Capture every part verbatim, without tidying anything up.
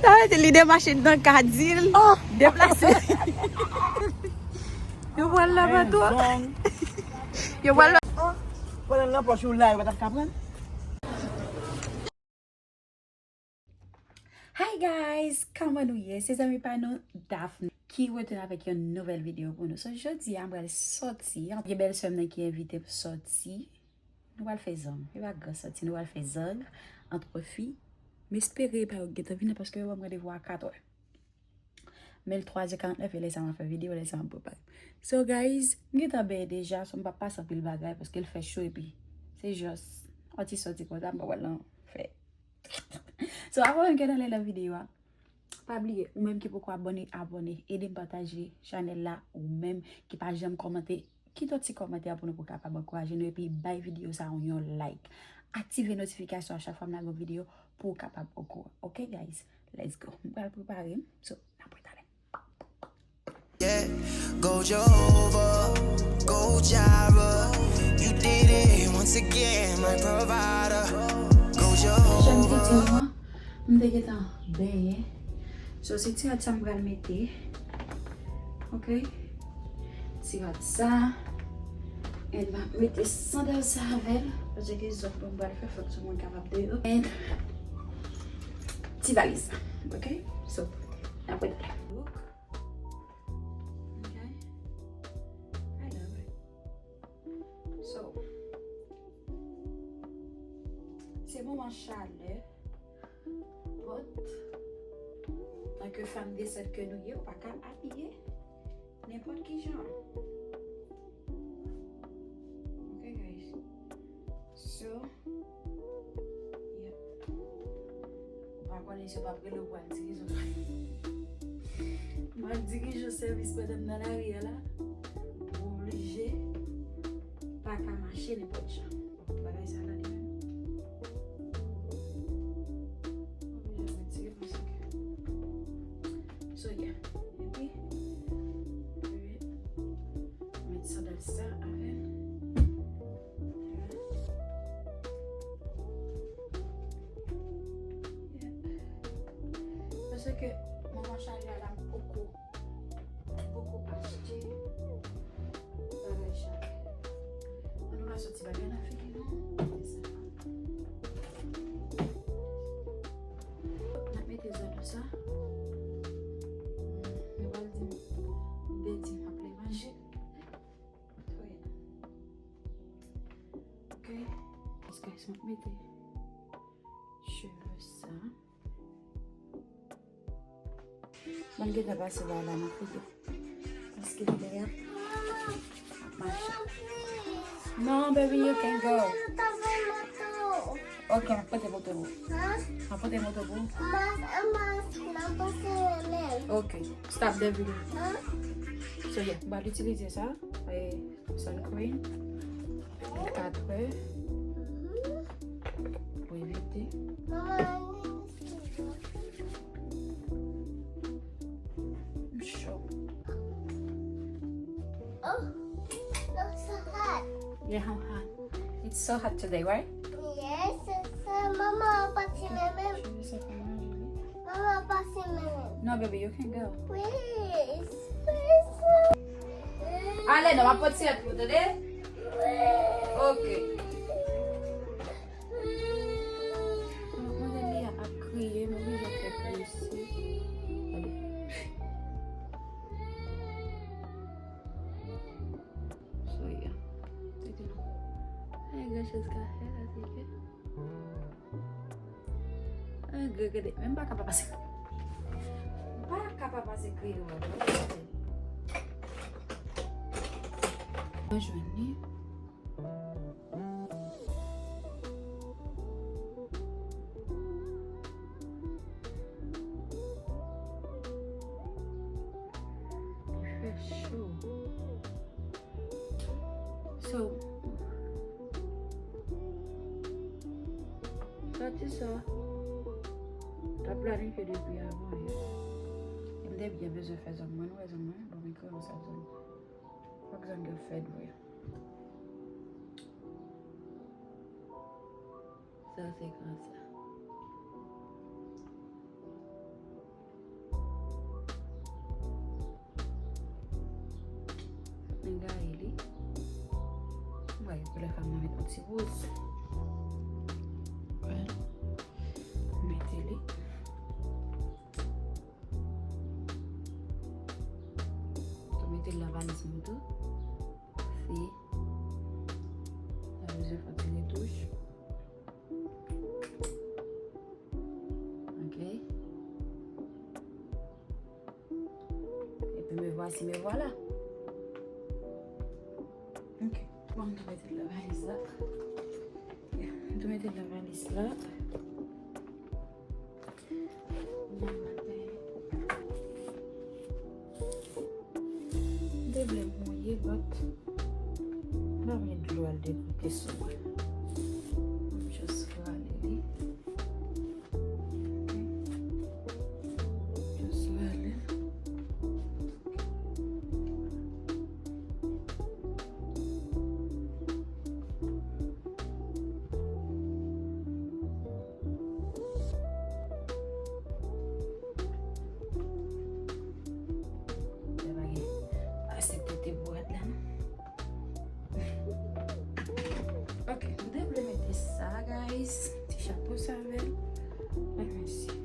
Sa vle di li demache nan ka di l. Oh! Deplase. Yo pral laba twò. Yo pral. Oh! Pandan nan pòch ou la, yo pa t ap ka pran. Hi guys, kòman nou ye? Se zanmi pa nou Daphne ki retounen avèk yon nouvèl videyo pou nou. So jodi a m pral sòti, gen bèlsè m nan ki envite m sòti. Nou pral fè zang. E pa gran sòti, nou pral fè zang antre fi. M espere pa yo gentan vini paske yo ban m randevou a kat è. Men l twa zè karant nèf e lè sa m ap fè videyo, lè sa m ap prepare. So guys, m gentan benyen deja, so m p ap pase anpil bagay paske l fè cho epi se just yon ti sòti konsa, m pa pral nan fè. So avan menm ke n ale nan videyo a, pa bliye, ou menm ki poko abòne, abòne, ede m pataje chanèl la, ou menm ki pa janm kòmante, kite yon ti kòmantè pou nou pou kapab ankouraje nou epi bay videyo sa a yon like. Aktive notifikasyon a chak fwa m lage yon videyo pou w kapab okouran. Ok guys, let's go. M pral prepare m. So, n ap wè talè. Yeah, go Jehovah, go Jireh. You did it once again, my provider. Go Jehovah. Jan m te di nou an, m te gentan benyen. So, se ti rad sa m pral mete. Ok? Ti rad sa. And m ap mete sandal sa avè l. Paske zòt mwen pral fè fòk sou mwen kapab de yo. And ti valiz sa. Ok? So, n ap wè talè. Ok. I love it. So, se moman chalè, but, antanke fanm de sèt ke nou ye, ou pa ka abiye nenpòt ki jan. Ok, guys. So, yep. Ou pa konnen si w p ap rele, ou pral dirije w. M ap dirije w sèvis pandan m nan lari a la. Ou oblije pa ka mache nenpòt jan. Bagay sa la li menm. Oblije retire paske. So, yeah. Epi, met sandal sa avè l. Paske moman chalè a la m poko, m poko achte bagay chalè. An nou ka soti bagay nan figi nou. Se sa. N ap mete zòn nou sa. Nou pral di m, m te di m ap leve manje. Ok. Paske si m ap mete cheve sa. Mwen gentan pase ba la nan figi. Paske lè a ap mache. Non, baby, you can go. Ok, m ap pote moto pou ou. M ap pote moto pou ou. Ok, stop the video. So, yeah, m pral itilize sa. E, sun cream. Katwè. Pou evite. M cho. Oh, it's so hot. Yeah, how hot? It's so hot today, right? Yes, it's, uh, mama, pati meme. Mama, pati meme. No, baby, you can go. Please, please. Ale, non, m ap pote sèt pou, tande? Ok. Mwen gen li ap kriye, mwen bezwen fè prese. Gade. So, yeah. Tete nou. Ay, gran choz ka fè la, se ke. Ay, gade, gade. Men m pa ka pa pase. M pa ka pa pase kriye, wè. Mwen jwenn li. Fè cho. So, sòti sa, ta planifye depi avan yè. M te byen bezwen fè zòn mwen, nou wè zòn mwen, bon, men kòman sa zòn. Fòk zòn yo fèt vre. Sa se gran sa. Ti woz. Mete li. Tou mete l nan valiz mwen tou. Si. Sa bezwen fè ti retouch. Ok. Epi me voici, me voilà. Ok. Bon, m tou mete l nan valiz la. Yeah, m tou mete l nan valiz la. Demen maten. M te vle mouye, but m pa vle dlo al degoude sou mwen. M just rale li. Just rale. Lè pa gen ase tete pou rad la, non. Ok, m te vle mete sa, guys. Ti chapo sa avè l. Let me see.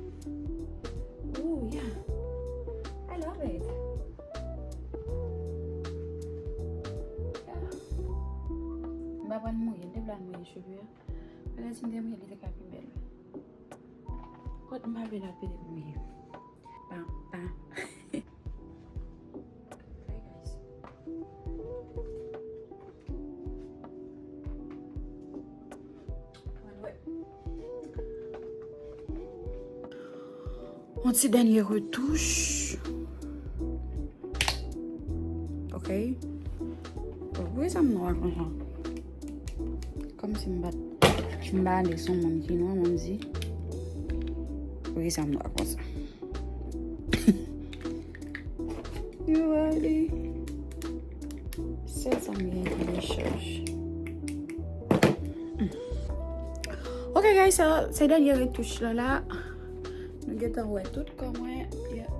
Ooh, yeah. I love it. Yeah. M pa pral mouye, m te vle al mouye cheve a. Petèt si m te mouye, li te ka pi bèl. Kot m pa vle l ap pede mouye. Pa, pa. Hey, guys. Yon ti dènye retouch. Ok. Bon, poukisa m nwa konsa? Kòmsi m pa t, m pa ale sou moun ki nwa, m di, poukisa m nwa konsa? You ready? Sèl sa m gen ki gen chaj. Ok, guys, sa se dènye retouch lan la. Nou gentan wè tout kò mwen. Yeah.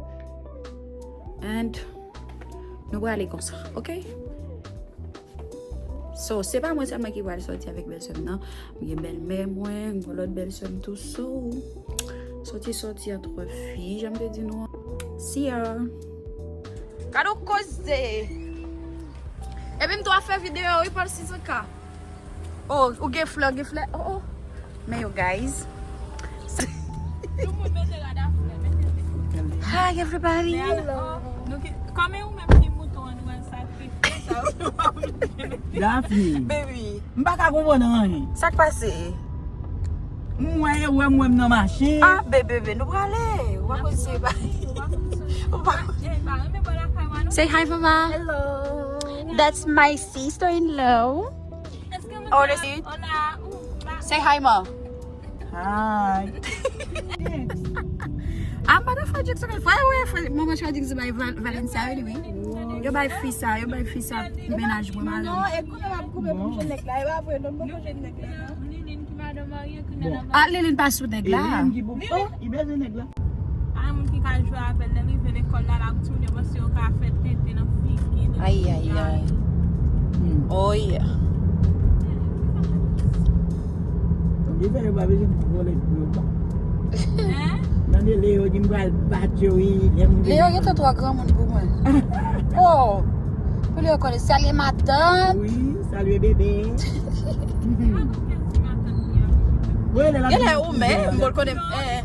And nou prale konsa, ok? So, se pa mwen sèlman ki pral sòti avèk bèlsè m nan. M gen bèlmè mwen, m gen lòt bèlsè m tou. So, sòti, sòti antre fi, jan m te di nou an. See ya! Gade w koze! Epi m tou ap fè videyo, wi, Paul Sizanka. Oh, ou gen flè, ou gen flè. Oh, oh. Men yo, guys. Tout moun mete rad a flè, mete. Hi, everybody. Men ala, oh, nou ki, kòman ou menm ki mouton an, nou al sakrifye sa. Daphne. Baby. M pa ka konprann anyen. Sa k pase? M wè, e wè m wè m nan machin. Ah, baby, baby, nou prale. Ou pa konn se pa. Ou pa. Say hi, mama. Hello. That's my sister-in-law. Oh, that's it? Say hi, ma. Hi. Ah, mwen fè Jackson. Fè, wè, fè, mwen fè Jackson bay Val-, Valencia, anyway. Yo bay fi sa, yo bay fi sa, mennaj mwen, mari m. Non, e kounye m ap koupe pou m jwenn nèg la. E pa vre, non, m poko jwenn nèg la, non. Ah, Liline pa sou nèg la. Liline ki pou, oh, li bezwen nèg la. Pa gen moun ki ka jwe avè l, lè l rive lekòl la, l ap tounen, paske yo ka fè tenten nan figi l. Ay, ay, ay. Hmm. Oh, yeah. Li fè yo pa bezwen vòlè pou yo pa. Hein? Tande Leo di m pral bat yo, wi. Leo gentan twò granmoun pou mwen. Oh! Pou Leo konnen, salye matant. Wi, salye bebe. Genlè ou menm, bon, l konnen, eh.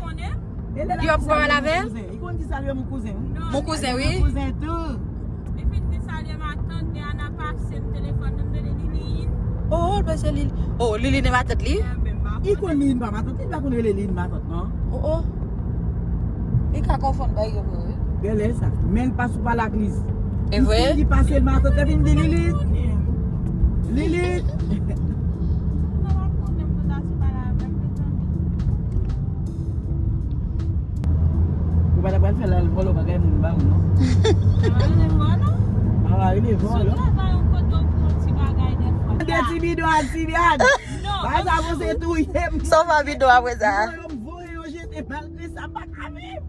Li ap pale avè l? Li konn di salye mon kouzen. Mon kouzen, wi. Mon kouzen tou. Li fin di salye matant, gen Ana pase m telefòn nan, m rele Liline. Oh, l pase Liline. Oh, Liline e matant li? Li konn Liline pa matant, li pa konn rele Liline matant, non. Oh, oh. Li ka konfonn bagay yo vre, wi. Genlè sa. Men l pa sou pa lagliz. E vre? Li pase l matant, epi m di Liline. Liline. Ou pa ta pral fè l al vòlò bagay moun ba ou, non? Sa va rele vòlò? Sa va rele vòlò? Si w travay yon kote, w pran yon ti bagay dèfwa. De ti bidon a ti bidon. Non. Bagay sa, bon, se touye m. Sa w fè bidon apre sa? M voye yo, m voye yo jete, malgre sa, m pa ka viv.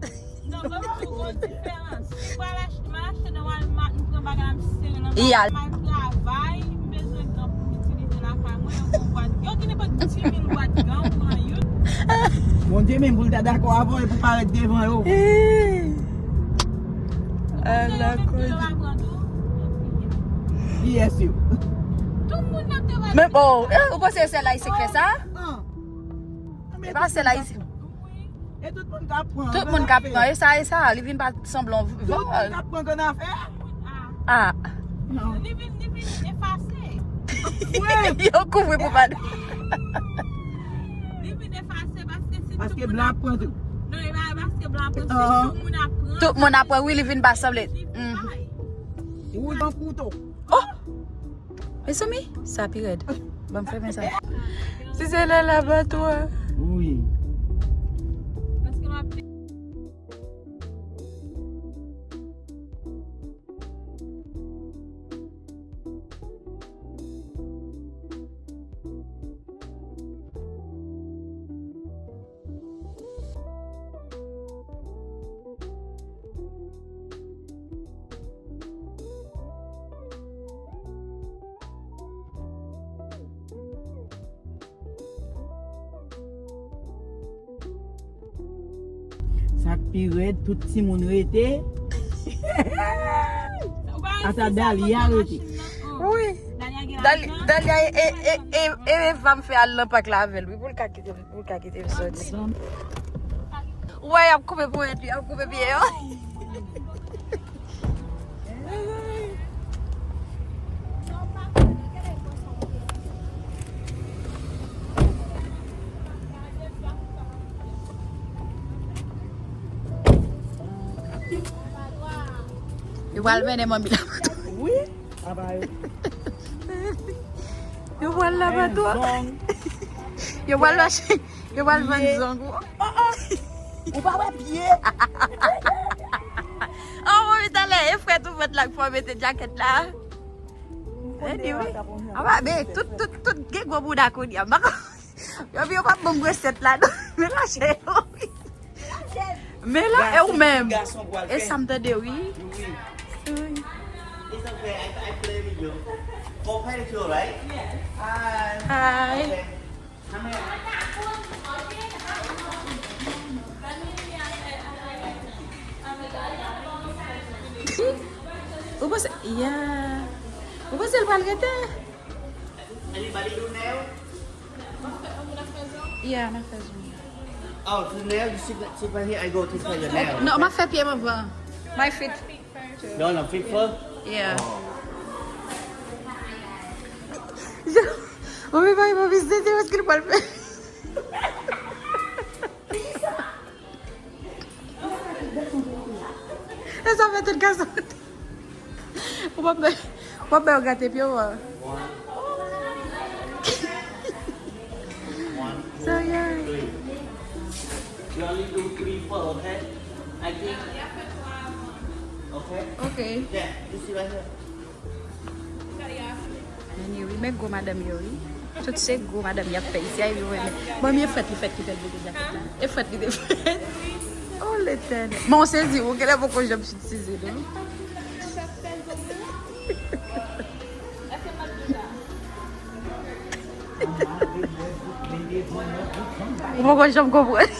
Non, mwen pa wè yon diferans. M pral achte, m al achte nan Walmart, m pran bagay la, m sere nan bagay la, m al travay, m bezwen dlo pou m itilize lakay mwen. Yo gen nenpòt dis mil wad, gran ou pran youn. Bondye menm pou l ta dakò avè w e pou parèt devan yo. Ala kòd. Yes, yo. Tout moun nan te wè. Men bon, eh, ou panse se la ki fè sa? E pa se la ki E tout moun k ap pran. Tout moun k ap pran. E sa, e sa, li vin pa sanble yon vòl. Tout moun k ap pran grenn afè. Ah. Li vin, li vin efase. Yo kouvri pou pa. Li vin efase paske si tout moun ap pran tou. Non, e pa paske blan ap pran, si tout moun ap pran. Tout moun ap pran, wi, li vin pa sanble. Ou nan kouto. Oh! Mezanmi, sa pi rèd. Ban m fèmen sa. Si se nan labatwa. Wi. Sa k pi rèd, tout timoun rete. Ata Dalia rete. Wi. Dalia, Dalia e, e, e, e, e Eva m fè al nan pak la avè l, wi, pou l ka kite m, pou l ka kite m soti. Ou wè, y ap koupe ponyèt li, y ap koupe pye yo. Yo pral mennen manmi la. Wi. Yo pral labatwa. Yo pral mache. Yo pral vann zong. Oh, oh. Ou pa wè pye. Oh, manmi, talè, e frèt ou vant la k fè w mete djakèt la. Anyway. Apa, men, tout, tout, tout gen gwo bouda kounye a. M pa konn. Yo, yo pa ban m resèt la, non. Men lage yo, wi. Men la, e ou menm. E sa m tande, wi. Wi. It's okay, I, I play with you. For pedicure, right? Yes. Hi. Hi. Okay. Come here. Ou panse, yeah. Ou panse l pral rete? Anybody do nail? Yeah, m ap fè zong. Oh, the nail, you sit, sit right here. I go take care of your nail. Non, m ap fè pye m anvan. My feet. No, no, feet first? Yeah. Oh. Mwen pa yon biznis, se paske l pral fè. E sa fè tout gason. Ou p ap bay, ou p ap bay yo gate pye w, a. One. One, two, three. You only do three, four, okay? I think. Okay? Okay. Yeah, you see right here. Men wi, men gwo madanm yo, wi. Tout se gwo madanm y ap fè isi a, epi mwen menm. Bon, men e frèt li fèt ki fè l mete djakèt la. E frèt li te fèt. Oh, Letènèl. Men w sezi, ou genlè poko janm sezi, non? Ou poko janm konprann.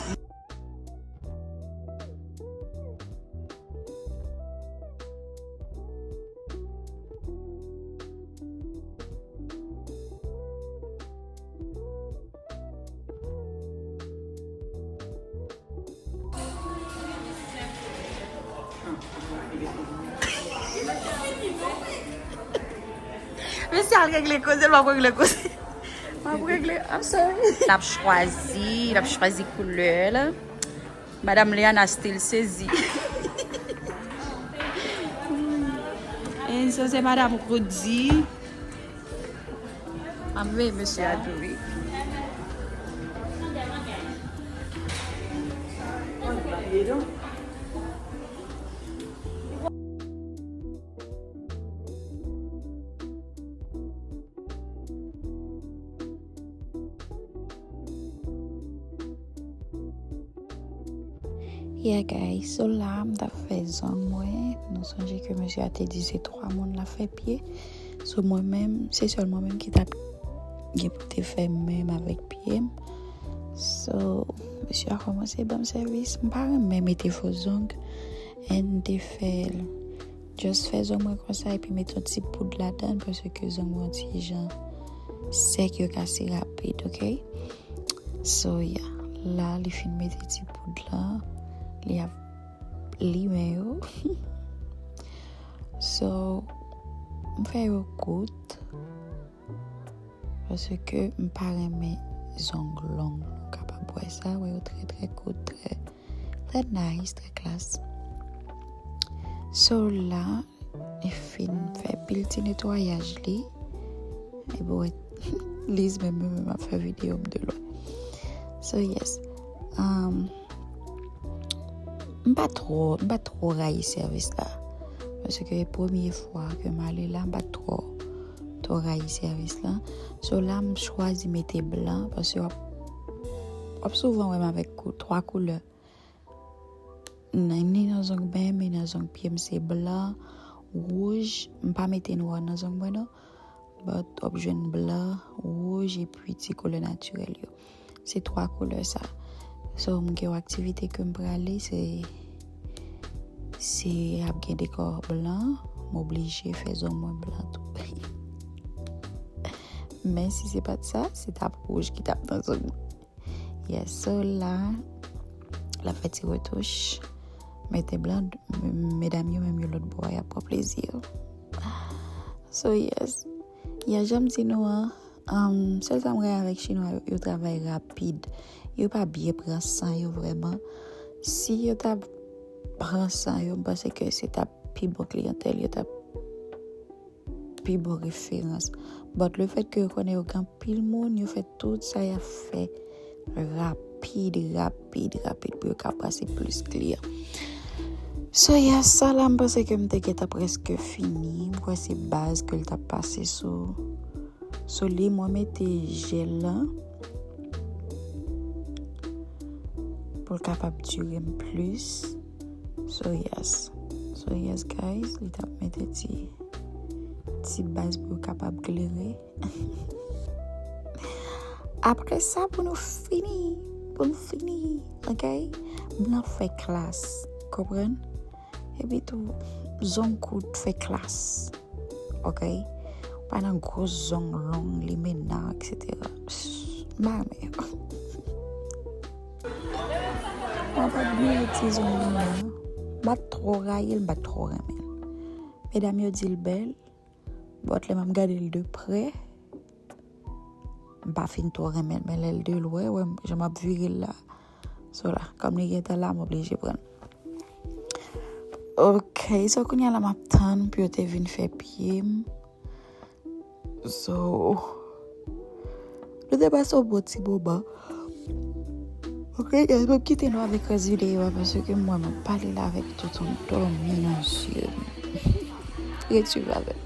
Mesye al regle koze, l p ap regle koze. M ap regle, I'm sorry. L ap chwazi, l ap chwazi koulè l. Madam Liana still sezi. E sa se Madam Rudy. M ap veye mesye a tou, wi. Yeah, guys, so la, m t ap fè zong mwen. Nou sonje ke mesye a te di se twa moun l ap fè pye. So, mwen menm, se sèl mwen menm ki t ap gen pou te fè menm avèk pye m. So, mesye a kòmanse ban m sèvis. M pa renmen mete fo zong. And m te fè l, just fè zong mwen konsa epi mete yon ti poud ladan l paske zong mwen yon ti jan sèk, yo kase rapid, ok? So, yeah. La, li fin mete ti poud la. Li ap limen yo. So, m fè yo kout. Paske m pa renmen zong long. Nou kapab wè sa, wè yo trè, trè kout, trè, trè nice, trè klas. So la, li fin fè pil ti netwayaj li. Epi wè, Liz menm, menm ap fè videyo m de lwen. So, yes. Um, m pa twò, m pa twò rayi sèvis la. Paske premye fwa ke m ale la, m pa twò, twò rayi sèvis la. So la, m chwazi mete blan, paske w ap, w ap souvan wè m avèk kou-, twa koulè. Nan, ni nan zong men m, ni nan zong pye m, se blan, wouj. M pa mete nwa nan zong mwen, non. But w ap jwenn blan, wouj, epi ti koulè natirèl yo. Se twa koulè sa. So, m gen yon aktivite ke m prale, se, se ap gen dekò blan, m oblije fè zong mwen blan tou. Men si se pa t sa, se t ap wouj ki t ap nan zong mwen. Yes, so la, l ap fè ti retouch. Mete blan, m-, medam yo menm yo lòt bò a, y ap pran plezi yo. So, yes. Ya, jan m di nou an, um, sèl sa m renmen avèk chinwa yo, yo travay rapid. Yo pa byen pran san yo vrèman. Si yo ta pran san yo, m panse ke se t ap pi bon kliyantèl, yo t ap pi bon referans. But le fèt ke yo konnen yo gen anpil moun, yo fè tout sa y ap fè rapid, rapid, rapid pou yo ka pase plis kliyan. So, ya, sa la, m panse ke m te gentan prèske fini. M kwè se baz ke l t ap pase sou, sou li. Mwen mete jèl la pou l kapab dire m plis. So, yes. So, yes, guys, li t ap mete ti, ti baz pou yo kapab klere. Apre sa, pou nou fini, pou nou fini, ok? Blan fè klas, konprann? Epi tou, zong kout fè klas, ok? Pa nan gwo zong long, limena, etsetera. M pa renmen yo. Mwen pa t byen ti zong mwen an. M pa t twò rayi l, m pa t twò renmen l. Medam yo di l bèl, but lè m ap gade l de prè, m pa fin twò renmen l, men lè l de lwen, wè, jan m ap vire l la. So la, kòm li gentan la, m oblije pran l. Ok, so kounye a la m ap tann pou yo te vin fè pye m. So, nou te pase yon bon ti moman. Ok, guys, m ap kite nou avèk rès videyo a, paske m wè m ap pale la avèk tout yon dòmi nan zye m. Ret swiv avè m.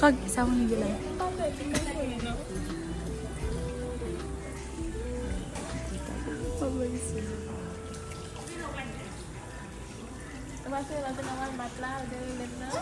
Sa, sa moun gen la. Ou pa se la te nan Walmart la, ou te rele m nan?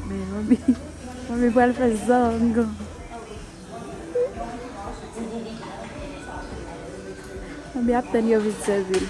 Men manmi, manmi pral fè zango. Manmi ap tann yo vin sèvi l.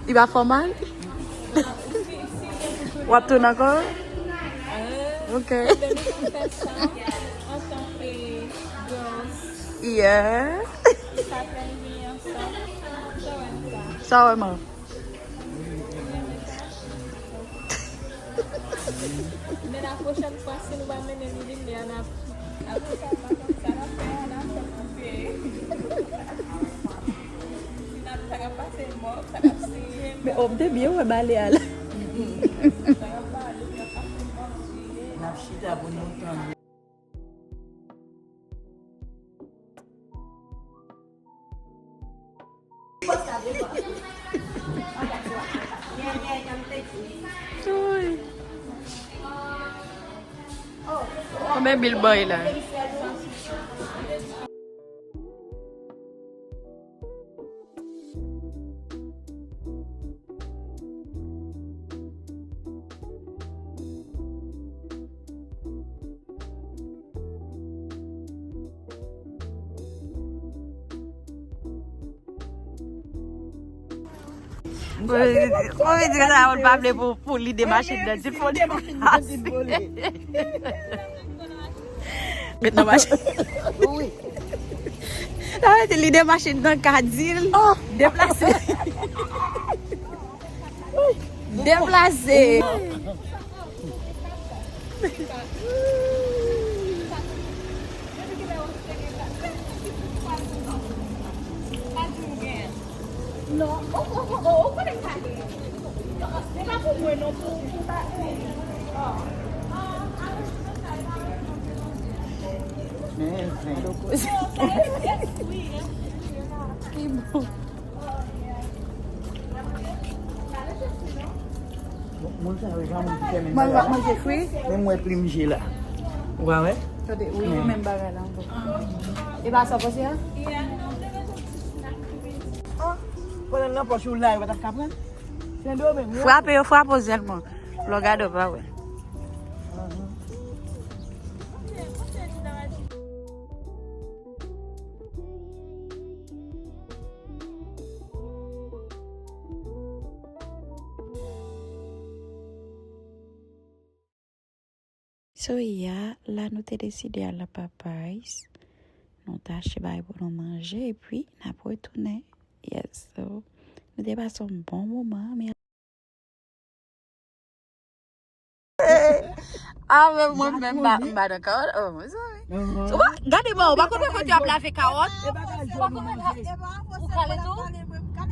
Li pa fè w mal? W ap tounen ankò? Ok. Yeah. Sa wè man. Men la pwochèn fwa, si nou pa mennen li vin, li an ap, apre sa, pa konn sa n ap fè a, n ap fè koupe. Si n ap, sa k ap pase mò, sa k ap siye. Men, oh, m te byen wè bale a la. Sa k ap bale, sa k ap pase mò, siye. N ap chita pou nou tande. Konbyen bil bay la? Mwen di sa, mwen pa vle pou, pou lide machin nan, di fò li pase. Met nan machin. Wi. Sa vle di lide machin nan ka di l deplase. Deplase. Non, o, o, o, o, ou konnen sa gen. Se pa pou mwen non, pou, pou pa, men zen. Ki bon. Moun sa yo, jan moun ki fèmen bagay la. Manje fri? Men mwen plim je la. Ou pa wè? Tande, wi, menm bagay la ankò. E pa sa panse a? Oh, pran nan pòch ou la, yo pa t ap ka pran. Sendomeng, wi. Frape yo, frape w sèlman. Lè w gade, w pa wè. So, yeah, la nou te deside al nan Popeyes. Nou te achte bagay pou nou manje, epi n ap retounen. Yes, so, nou te pase yon bon moman, men ah, men mwen menm, m pa, m pa nan kawòt. Oh, mezanmi. Ou pa, gade mwen, ou pa konn kote y ap lave kawòt? Ou pa konn, ou kale tou?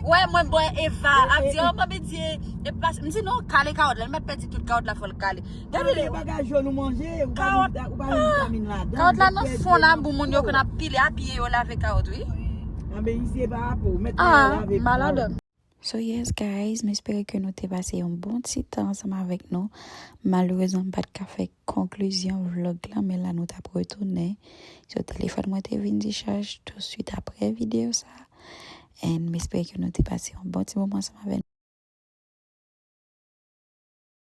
Wè, mwen bwè Eva ap di, oh, mwen bedi, e pa, m di non, kale kawòt la, li mèt pèdi tout kawòt la, fò l kale. Gade li. Bagay jòn ou manje, ou pa gen vita-, ou pa gen vitamin ladan. Kawòt la nan fon la, pou moun yo konn ap pile a pye yo lave kawòt, wi. Anben, isi e pa rapò, ou mèt lave kawòt. So yes guys, m espere ke nou te pase yon bon ti tan ansanm avèk nou. Malerezman, m pa t ka fè konklizyon vlòg la, men la nou t ap retounen. So telefòn mwen te vin dichaj touswit apre videyo sa. And m espere ke nou te pase yon bon ti moman ansanm avè